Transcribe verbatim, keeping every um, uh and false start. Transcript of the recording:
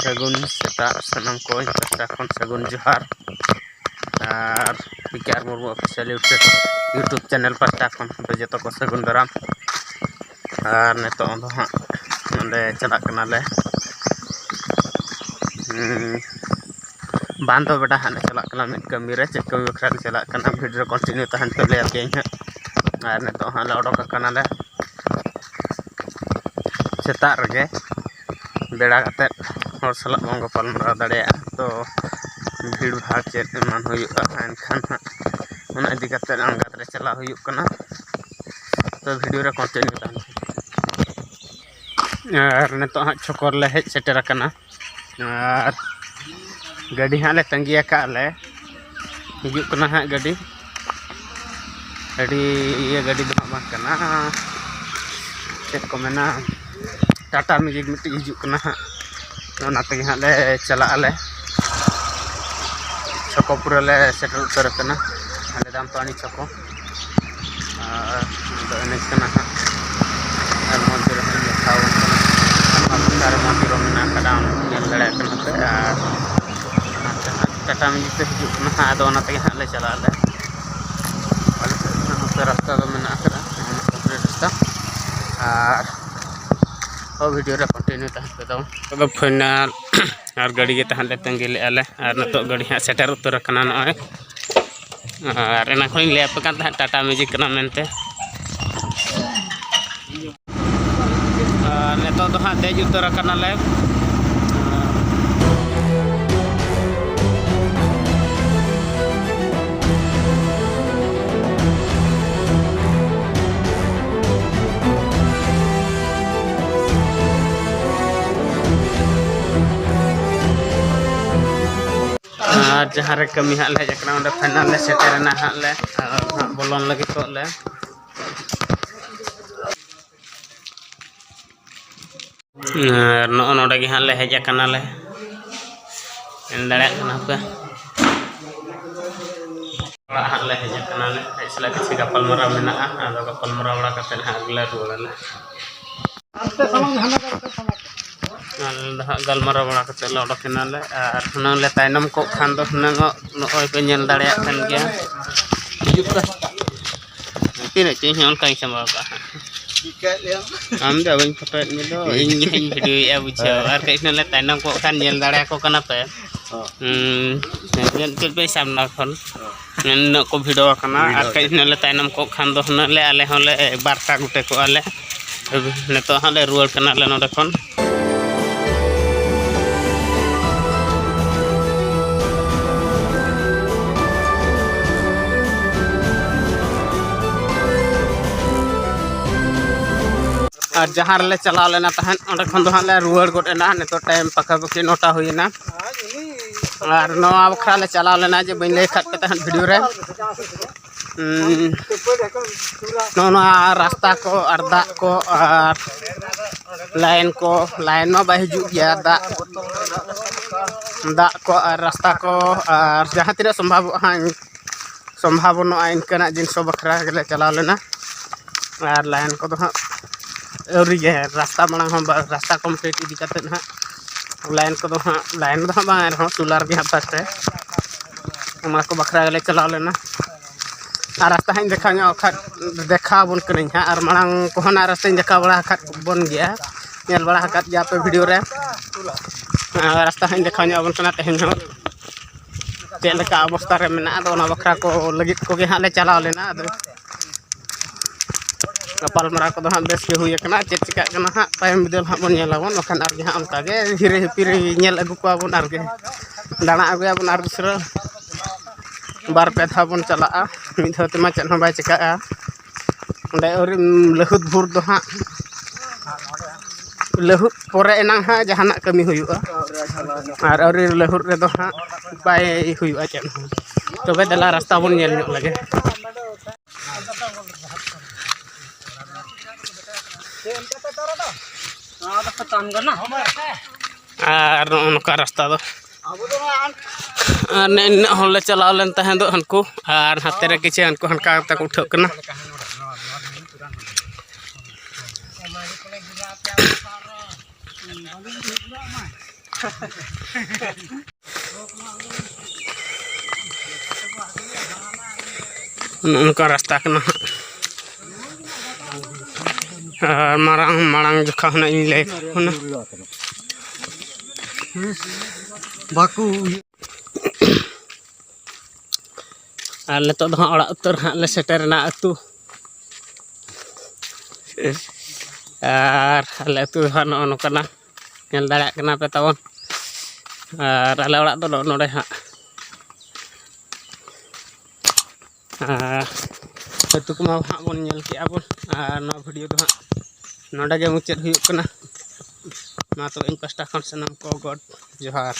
ᱥᱟᱹᱜᱩᱱ ᱥᱮᱛᱟᱜ ᱥᱟᱱᱟᱢ ᱠᱚ, ᱤᱧ ᱯᱟᱦᱴᱟ ᱠᱷᱚᱱ ᱥᱟᱹᱜᱩᱱ ᱡᱚᱦᱟᱨ᱾ ᱟᱨ ᱯᱤ ᱠᱮ ᱟᱨ Murmu Official YouTube, YouTube channel ᱯᱟᱦᱴᱟ ᱠᱷᱚᱱ ᱫᱚ ᱡᱚᱛᱚ ᱠᱚ ᱥᱟᱹᱜᱩᱱ ᱫᱟᱨᱟᱢ᱾ ᱟᱨ ᱱᱤᱛᱚᱜ ᱫᱚ ᱦᱟᱸᱜ ᱱᱚᱸᱰᱮ ᱪᱟᱞᱟᱜ ᱠᱟᱱᱟᱞᱮ, ᱦᱩᱸ, ᱵᱟᱸᱫᱷᱚ ᱵᱮᱰᱟ ᱦᱟᱸᱜ ᱞᱮ ᱪᱟᱞᱟᱜ ᱠᱟᱱᱟ ᱢᱤᱫ ᱠᱟᱹᱢᱤ ᱨᱮ᱾ ᱪᱮᱫ ᱠᱟᱹᱢᱤ ᱵᱟᱠᱷᱨᱟ ᱞᱮ ᱪᱟᱞᱟᱜ ᱠᱟᱱᱟ, video ᱨᱮ continue ᱛᱟᱦᱮᱱ ᱯᱮ, ᱞᱟᱹᱭ ᱟᱯᱮᱭᱟᱹᱧ ᱦᱟᱸᱜ᱾ ᱟᱨ ᱱᱤᱛᱚᱜ ᱦᱟᱸᱜ ᱞᱮ ᱚᱰᱚᱠ ᱟᱠᱟᱱᱟᱞᱮ ᱥᱮᱛᱟᱜ ᱨᱮᱜᱮ, ᱵᱮᱲᱟ ᱠᱟᱛᱮᱫ ᱦᱚᱲ ᱥᱟᱞᱟᱜ ᱵᱚᱱ ᱜᱟᱯᱟᱞ ᱢᱟᱨᱟᱣ ᱫᱟᱲᱮᱭᱟᱜᱼᱟ᱾ ᱛᱚ ᱵᱷᱤᱲ ᱵᱷᱟᱲ ᱪᱮᱫ ᱮᱢᱟᱱ ᱦᱩᱭᱩᱜᱼᱟ, ᱮᱱᱠᱷᱟᱱ ᱦᱟᱸᱜ ᱚᱱᱟ ᱤᱫᱤ ᱠᱟᱛᱮᱫ ᱟᱬᱜᱟᱛ ᱨᱮ ᱪᱟᱞᱟᱜ ᱦᱩᱭᱩᱜ ᱠᱟᱱᱟ᱾ ᱛᱚ video ᱨᱮ continue ᱛᱟᱦᱮᱱ ᱯᱮ᱾ ᱟᱨ ᱱᱤᱛᱚᱜ ᱦᱟᱸᱜ ᱪᱷᱚᱠᱚ ᱨᱮᱞᱮ ᱦᱮᱡ ᱥᱮᱴᱮᱨ ᱟᱠᱟᱱᱟ᱾ ᱟᱨ ᱜᱟᱹᱰᱤ ᱦᱟᱸᱜ ᱞᱮ ᱛᱟᱺᱜᱤ ᱟᱠᱟᱫ ᱞᱮ, ᱦᱤᱡᱩᱜ ᱠᱟᱱᱟ ᱦᱟᱸᱜ ᱜᱟᱹᱰᱤ᱾ ᱟᱹᱰᱤ ᱤᱭᱟᱹ ᱜᱟᱹᱰᱤ ᱫᱚ ᱦᱟᱸᱜ ᱵᱟᱝ ᱠᱟᱱᱟ, ᱪᱮᱫ ᱠᱚ ᱢᱮᱱᱟ, ᱴᱟᱴᱟ ᱢᱮᱡᱤᱠ ᱢᱤᱫᱴᱤᱡ ᱦᱤᱡᱩᱜ ᱠᱟᱱᱟ ᱦᱟᱸᱜ᱾ ᱚᱱᱟ ᱛᱮᱜᱮ ᱦᱟᱸᱜ ᱞᱮ ᱪᱟᱞᱟᱜ ᱟᱞᱮ᱾ ᱪᱷᱚᱠᱚ ᱯᱩᱨᱟᱹ ᱞᱮ ᱥᱮᱴᱮᱨ ᱩᱛᱟᱹᱨ ᱟᱠᱟᱱᱟ, ᱟᱞᱮ ᱫᱟᱢᱯᱟᱱᱤ ᱪᱷᱚᱠᱚ᱾ ᱟᱨ ᱱᱚᱣᱟ ᱫᱚ ᱮᱱᱮᱡ ᱠᱟᱱᱟ ᱦᱟᱸᱜ, ᱟᱨ ᱢᱚᱱᱫᱤᱨ ᱦᱚᱸᱧ ᱫᱮᱠᱷᱟᱣ ᱟᱵᱚᱱ ᱠᱟᱱᱟ᱾ ᱟᱨ ᱱᱚᱣᱟ ᱫᱚ ᱚᱠᱟᱨᱮ ᱢᱚᱱᱫᱤᱨ ᱦᱚᱸ ᱢᱮᱱᱟᱜ ᱟᱠᱟᱫᱟ, ᱚᱱᱟ ᱧᱮᱞ ᱫᱟᱲᱮᱭᱟᱜ ᱠᱟᱱᱟ ᱯᱮ᱾ ᱟᱨ ᱱᱚᱛᱮ ᱦᱟᱸᱜ ᱴᱟᱴᱟ ᱢᱮᱡᱤᱠ ᱛᱮ ᱦᱤᱡᱩᱜ ᱠᱟᱱᱟ ᱦᱟᱸᱜ, ᱟᱫᱚ ᱚᱱᱟ ᱛᱮᱜᱮ ᱦᱟᱸᱜ ᱞᱮ ᱪᱟᱞᱟᱜ ᱟᱞᱮ᱾ ᱟᱞᱮ ᱥᱮᱫ ᱠᱷᱚᱱᱟᱜ ᱱᱚᱛᱮ ᱨᱟᱥᱛᱟ ᱫᱚ ᱢᱮᱱᱟᱜ ᱟᱠᱟᱫᱟ, complete ᱨᱟᱥᱛᱟ᱾ ᱟᱨ ᱦᱚᱸ video ᱨᱮ continue ᱛᱟᱦᱮᱱ ᱯᱮ ᱛᱟᱵᱚᱱ᱾ ᱱᱤᱛᱚᱜ ᱫᱚ final ᱟᱨ ᱜᱟᱹᱰᱤ ᱜᱮ ᱛᱟᱦᱮᱸᱫ ᱞᱮ ᱛᱟᱺᱜᱤ ᱞᱮᱫᱼᱟ ᱞᱮ, ᱟᱨ ᱱᱤᱛᱚᱜ ᱜᱟᱹᱰᱤ ᱦᱟᱸᱜ ᱥᱮᱴᱮᱨ ᱩᱛᱟᱹᱨ ᱟᱠᱟᱱᱟ ᱱᱚᱜᱼᱚᱭ᱾ ᱟᱨ ᱮᱱᱟᱝ ᱠᱷᱚᱱᱤᱧ ᱞᱟᱹᱭ ᱟᱯᱮ ᱠᱟᱱ ᱛᱟᱦᱮᱸᱫ ᱴᱟᱴᱟ ᱢᱮᱡᱤᱠ ᱠᱟᱱᱟ ᱢᱮᱱᱛᱮ᱾ ᱟᱨ ᱱᱤᱛᱚᱜ ᱫᱚ ᱦᱟᱸᱜ ᱫᱮᱡ ᱩᱛᱟᱹᱨ ᱟᱠᱟᱱᱟᱞᱮ᱾ ᱟᱨ ᱡᱟᱦᱟᱸ ᱨᱮ ᱠᱟᱹᱢᱤ ᱦᱟᱸᱜ ᱞᱮ ᱦᱮᱡ ᱟᱠᱟᱱᱟ, ᱚᱸᱰᱮ final ᱞᱮ ᱥᱮᱴᱮᱨᱮᱱᱟ ᱦᱟᱸᱜ ᱞᱮ, ᱟᱨ ᱦᱟᱸᱜ ᱵᱚᱞᱚᱱ ᱞᱟᱹᱜᱤᱫᱚᱜ ᱞᱮ᱾ ᱟᱨ ᱱᱚᱜᱼᱚ ᱱᱚᱰᱮ ᱜᱮ ᱦᱟᱸᱜ ᱞᱮ ᱦᱮᱡ ᱟᱠᱟᱱᱟᱞᱮ, ᱧᱮᱞ ᱫᱟᱲᱮᱭᱟᱜ ᱠᱟᱱᱟ ᱯᱮ᱾ ᱚᱲᱟᱜ ᱦᱟᱸᱜ ᱞᱮ ᱦᱮᱡ ᱟᱠᱟᱱᱟᱞᱮ, ᱦᱮᱡ ᱥᱟᱞᱟᱜ ᱠᱤᱪᱷᱩ ᱜᱟᱯᱟᱞ ᱢᱟᱨᱟᱣ ᱢᱮᱱᱟᱜᱼᱟ, ᱟᱫᱚ ᱜᱟᱯᱟᱞ ᱢᱟᱨᱟᱣ ᱵᱟᱲᱟ ᱠᱟᱛᱮᱫ ᱦᱟᱸᱜ ᱞᱮ ᱨᱩᱣᱟᱹᱲᱟᱞᱮ᱾ ᱟᱞᱮ ᱫᱚ ᱦᱟᱸᱜ ᱜᱟᱞᱢᱟᱨᱟᱣ ᱵᱟᱲᱟ ᱠᱟᱛᱮᱫ ᱞᱮ ᱚᱰᱚᱠ ᱮᱱᱟᱞᱮ, ᱟᱨ ᱦᱩᱱᱟᱹᱝ ᱞᱮ ᱛᱟᱭᱱᱚᱢ ᱠᱚᱜ ᱠᱷᱟᱱ ᱫᱚ ᱦᱩᱱᱟᱹᱝ ᱱᱚᱜᱼᱚᱭ ᱯᱮ ᱧᱮᱞ ᱫᱟᱲᱮᱭᱟᱜ ᱠᱟᱱ ᱜᱮᱭᱟ᱾ ᱦᱤᱡᱩᱜ ᱯᱮ᱾ ᱛᱤᱱᱟᱹᱜ ᱪᱚ ᱤᱧ ᱦᱚᱸ ᱚᱱᱠᱟᱧ ᱥᱟᱢᱵᱟᱣ ᱠᱟᱜᱼᱟ᱾ ᱟᱢ ᱫᱚ ᱵᱟᱹᱧ ᱯᱷᱳᱴᱳᱭᱮᱫ ᱢᱮ ᱫᱚ, ᱤᱧ ᱜᱮ ᱦᱟᱸᱜ ᱤᱧ ᱵᱷᱤᱰᱤᱭᱳᱭᱮᱫᱼᱟ, ᱵᱩᱡᱷᱟᱹᱣ᱾ ᱟᱨ ᱠᱟᱹᱡ ᱦᱩᱱᱟᱹᱝ ᱞᱮ ᱛᱟᱭᱱᱚᱢ ᱠᱚᱜ ᱠᱷᱟᱱ ᱧᱮᱞ ᱫᱟᱲᱮᱭᱟᱠᱚ ᱠᱟᱱᱟ ᱯᱮ᱾ ᱦᱚᱸ᱾ ᱦᱩᱸ, ᱧᱮᱞ ᱠᱮᱫ ᱯᱮ ᱥᱟᱢᱱᱟ ᱠᱷᱚᱱ᱾ ᱦᱚᱸ᱾ ᱱᱩᱱᱟᱹᱜ ᱠᱚ ᱵᱷᱤᱲᱚ ᱟᱠᱟᱱᱟ, ᱟᱨ ᱠᱟᱹᱡ ᱦᱩᱱᱟᱹᱝ ᱞᱮ ᱛᱟᱭᱱᱚᱢ ᱠᱚᱜ ᱠᱷᱟᱱ ᱫᱚ ᱦᱩᱱᱟᱹᱝ ᱞᱮ, ᱟᱞᱮ ᱦᱚᱸᱞᱮ ᱵᱟᱨᱠᱟ ᱜᱚᱴᱮ ᱠᱚᱜᱼᱟ ᱞᱮ᱾ ᱱᱤᱛᱚᱜ ᱦᱟᱸᱜ ᱞᱮ ᱨᱩᱣᱟᱹᱲ ᱠᱟᱱᱟ ᱞᱮ ᱱᱚᱸᱰᱮ ᱠᱷᱚᱱ᱾ ᱟᱨ ᱡᱟᱦᱟᱸ ᱨᱮᱞᱮ ᱪᱟᱞᱟᱣ ᱞᱮᱱᱟ ᱛᱟᱦᱮᱸᱫ, ᱚᱸᱰᱮ ᱠᱷᱚᱱ ᱫᱚ ᱦᱟᱸᱜ ᱞᱮ ᱨᱩᱣᱟᱹᱲ ᱜᱚᱫ ᱮᱱᱟ᱾ ᱱᱤᱛᱚᱜ ᱴᱟᱭᱤᱢ ᱯᱟᱠᱟ ᱯᱟᱠᱤ ᱱᱚᱴᱟ ᱦᱩᱭᱮᱱᱟ᱾ ᱟᱨ ᱱᱚᱣᱟ ᱵᱟᱠᱷᱨᱟ ᱞᱮ ᱪᱟᱞᱟᱣ ᱞᱮᱱᱟ, ᱡᱮ ᱵᱟᱹᱧ ᱞᱟᱹᱭ ᱟᱠᱟᱫ ᱯᱮ ᱛᱟᱦᱮᱸᱫ ᱵᱷᱤᱰᱤᱭᱳ ᱨᱮ᱾ ᱩᱸ, ᱱᱚᱜᱼᱚ ᱱᱚᱣᱟ ᱨᱟᱥᱛᱟ ᱠᱚ ᱟᱨ ᱫᱟᱜ ᱠᱚ ᱟᱨ ᱞᱟᱭᱤᱱ ᱠᱚ, ᱞᱟᱭᱤᱱ ᱢᱟ ᱵᱟᱭ ᱦᱤᱡᱩᱜ ᱜᱮᱭᱟ, ᱫᱟᱜ, ᱫᱟᱜ ᱠᱚ ᱟᱨ ᱨᱟᱥᱛᱟ ᱠᱚ ᱟᱨ ᱡᱟᱦᱟᱸ ᱛᱤᱱᱟᱹᱜ ᱥᱚᱢᱵᱷᱟᱵᱚᱜᱼᱟ ᱦᱟᱸᱜ, ᱥᱚᱢᱵᱷᱟᱵᱚᱱᱚᱜᱼᱟ ᱤᱱᱠᱟᱹᱱᱟᱜ ᱡᱤᱱᱤᱥ ᱠᱚ ᱵᱟᱠᱷᱨᱟ ᱜᱮᱞᱮ ᱪᱟᱞᱟᱣ ᱞᱮᱱᱟ᱾ ᱟᱨ ᱞᱟᱭᱤᱱ ᱠᱚᱫᱚ ᱦᱟᱸᱜ ᱟᱹᱣᱨᱤ ᱜᱮ, ᱨᱟᱥᱛᱟ ᱢᱟᱲᱟᱝ ᱦᱚᱸ ᱵᱟ-, ᱨᱟᱥᱛᱟ ᱠᱚᱢᱯᱞᱤᱴ ᱤᱫᱤ ᱠᱟᱛᱮᱫ ᱦᱟᱸᱜ ᱞᱟᱭᱤᱱ ᱠᱚᱫᱚ ᱦᱟᱸᱜ, ᱞᱟᱭᱤᱱ ᱫᱚ ᱦᱟᱸᱜ ᱵᱟᱝ ᱨᱮᱦᱚᱸ ᱥᱳᱞᱟᱨ ᱜᱮ ᱦᱟᱸᱜ ᱯᱷᱟᱥᱴ ᱨᱮ ᱚᱱᱟ ᱠᱚ ᱵᱟᱠᱷᱨᱟ ᱜᱮᱞᱮ ᱪᱟᱞᱟᱣ ᱞᱮᱱᱟ᱾ ᱟᱨ ᱨᱟᱥᱛᱟ ᱦᱟᱸᱜ ᱤᱧ ᱫᱮᱠᱷᱟᱣ ᱧᱚᱜ ᱠᱷᱟᱡ, ᱫᱮᱠᱷᱟᱣ ᱟᱵᱚᱱ ᱠᱟᱹᱱᱟᱹᱧ ᱦᱟᱸᱜ᱾ ᱟᱨ ᱢᱟᱲᱟᱝ ᱠᱚᱦᱚᱸ ᱱᱟᱜ ᱨᱟᱥᱛᱟᱧ ᱫᱮᱠᱷᱟᱣ ᱵᱟᱲᱟ ᱟᱠᱟᱫ ᱵᱚᱱ ᱜᱮᱭᱟ, ᱧᱮᱞ ᱵᱟᱲᱟ ᱟᱠᱟᱫ ᱜᱮᱭᱟ ᱯᱮ ᱵᱷᱤᱰᱤᱭᱳ ᱨᱮ᱾ ᱟᱨ ᱨᱟᱥᱛᱟ ᱦᱟᱸᱜ ᱤᱧ ᱫᱮᱠᱷᱟᱣ ᱧᱚᱜ ᱟᱵᱚᱱ ᱠᱟᱱᱟ ᱛᱮᱦᱮᱧ ᱦᱚᱸ ᱪᱮᱫ ᱞᱮᱠᱟ ᱚᱵᱚᱥᱛᱟ ᱨᱮ ᱢᱮᱱᱟᱜᱼᱟ᱾ ᱟᱫᱚ ᱚᱱᱟ ᱵᱟᱠᱷᱨᱟ ᱠᱚ ᱞᱟᱹᱜᱤᱫ ᱠᱚᱜᱮ ᱦᱟᱸᱜ ᱞᱮ ᱪᱟᱞᱟᱣ ᱞᱮᱱᱟ᱾ ᱟᱫᱚ ᱜᱟᱯᱟᱞᱢᱟᱨᱟᱣ ᱠᱚᱫᱚ ᱦᱟᱸᱜ ᱵᱮᱥ ᱜᱮ ᱦᱩᱭ ᱟᱠᱟᱱᱟ᱾ ᱪᱮᱫ ᱪᱤᱠᱟᱹᱜ ᱠᱟᱱᱟ ᱦᱟᱸᱜ ᱛᱟᱭᱚᱢ ᱵᱤᱫᱟᱹᱞ ᱦᱟᱸᱜ ᱵᱚᱱ ᱧᱮᱞ ᱟᱵᱚᱱ, ᱵᱟᱠᱷᱟᱱ ᱟᱨᱜᱮ ᱦᱟᱸᱜ ᱚᱱᱠᱟ ᱜᱮ ᱦᱤᱨᱤ ᱦᱤᱯᱤᱨᱤ ᱧᱮᱞ ᱟᱹᱜᱩ ᱠᱚᱣᱟ ᱵᱚᱱ, ᱟᱨᱜᱮ ᱫᱟᱬᱟ ᱟᱹᱜᱩᱭᱟᱵᱚᱱ ᱟᱨ ᱫᱩᱥᱨᱟᱹ ᱵᱟᱨ ᱯᱮ ᱫᱷᱟᱣ ᱵᱚᱱ ᱪᱟᱞᱟᱜᱼᱟ᱾ ᱢᱤᱫ ᱫᱷᱟᱣ ᱛᱮᱢᱟ ᱪᱮᱫ ᱦᱚᱸ ᱵᱟᱭ ᱪᱤᱠᱟᱹᱜᱼᱟ᱾ ᱚᱸᱰᱮ ᱟᱹᱣᱨᱤ ᱞᱟᱹᱦᱩᱫ ᱵᱷᱳᱨ ᱫᱚ ᱦᱟᱸᱜ, ᱞᱟᱹᱦᱩᱫ ᱯᱚᱨᱮ ᱮᱱᱟᱝ ᱦᱟᱸᱜ ᱡᱟᱦᱟᱱᱟᱜ ᱠᱟᱹᱢᱤ ᱦᱩᱭᱩᱜᱼᱟ, ᱟᱨ ᱟᱹᱣᱨᱤ ᱞᱟᱹᱦᱩᱫ ᱨᱮᱫᱚ ᱦᱟᱸᱜ ᱵᱟᱭ ᱦᱩᱭᱩᱜᱼᱟ ᱪᱮᱫ ᱦᱚᱸ᱾ ᱛᱚᱵᱮ ᱫᱮᱞᱟ ᱨᱟᱥᱛᱟ ᱵᱚᱱ ᱧᱮᱞ ᱧᱚᱜ ᱞᱮᱜᱮ᱾ ᱟᱨ ᱱᱚᱜᱼᱚ ᱱᱚᱝᱠᱟ ᱨᱟᱥᱛᱟ ᱫᱚ᱾ ᱟᱨ ᱱᱮ-, ᱱᱤᱱᱟᱹᱜ ᱦᱚᱲ ᱞᱮ ᱪᱟᱞᱟᱣ ᱞᱮᱱ ᱛᱟᱦᱮᱸ ᱫᱚ ᱦᱟᱱᱠᱩ, ᱟᱨ ᱦᱟᱱᱛᱮ ᱨᱮ ᱠᱤᱪᱷᱩ ᱦᱟᱱᱠᱩ ᱦᱟᱱᱠᱟ ᱠᱟᱛᱮ ᱠᱚ ᱩᱴᱷᱟᱹᱜ ᱠᱟᱱᱟ᱾ ᱱᱚᱜᱼᱚ ᱱᱚᱝᱠᱟ ᱨᱟᱥᱛᱟ ᱠᱟᱱᱟ ᱦᱟᱸᱜ᱾ ᱟᱨ ᱢᱟᱨᱟᱝ ᱢᱟᱲᱟᱝ ᱡᱚᱠᱷᱟ ᱦᱚᱸ ᱤᱧ ᱞᱟᱹᱭ ᱠᱟᱜ ᱵᱚᱱᱟ᱾ ᱵᱟᱠᱚ ᱟᱨ ᱱᱤᱛᱚᱜ ᱫᱚ ᱦᱟᱸᱜ ᱚᱲᱟᱜ ᱩᱛᱟᱹᱨ ᱦᱟᱸᱜ ᱞᱮ ᱥᱮᱴᱮᱨᱮᱱᱟ ᱟᱹᱛᱩ᱾ ᱟᱨ ᱟᱞᱮ ᱟᱹᱛᱩ ᱫᱚ ᱦᱟᱸᱜ ᱱᱚᱜᱼᱚ ᱱᱚᱝᱠᱟᱱᱟ, ᱧᱮᱞ ᱫᱟᱲᱮᱭᱟᱜ ᱠᱟᱱᱟ ᱯᱮ ᱛᱟᱵᱚᱱ᱾ ᱟᱨ ᱟᱞᱮ ᱚᱲᱟᱜ ᱫᱚ ᱱᱚᱜᱼᱚ ᱱᱚᱰᱮ ᱦᱟᱸᱜ᱾ ᱟᱨ ᱟᱹᱛᱩ ᱠᱚᱢᱟ ᱦᱟᱸᱜ ᱵᱚᱱ ᱧᱮᱞ ᱠᱮᱜᱼᱟ ᱵᱚᱱ, ᱟᱨ ᱱᱚᱣᱟ ᱵᱷᱤᱰᱤᱭᱳ ᱫᱚ ᱦᱟᱸᱜ ᱱᱚᱰᱮ ᱜᱮ ᱢᱩᱪᱟᱹᱫ ᱦᱩᱭᱩᱜ ᱠᱟᱱᱟ᱾ ᱢᱟ ᱛᱚᱵᱮ ᱤᱧ ᱯᱟᱥᱴᱟ ᱠᱷᱚᱱ ᱥᱟᱱᱟᱢ ᱠᱚ ᱜᱚᱰ ᱡᱚᱦᱟᱨ᱾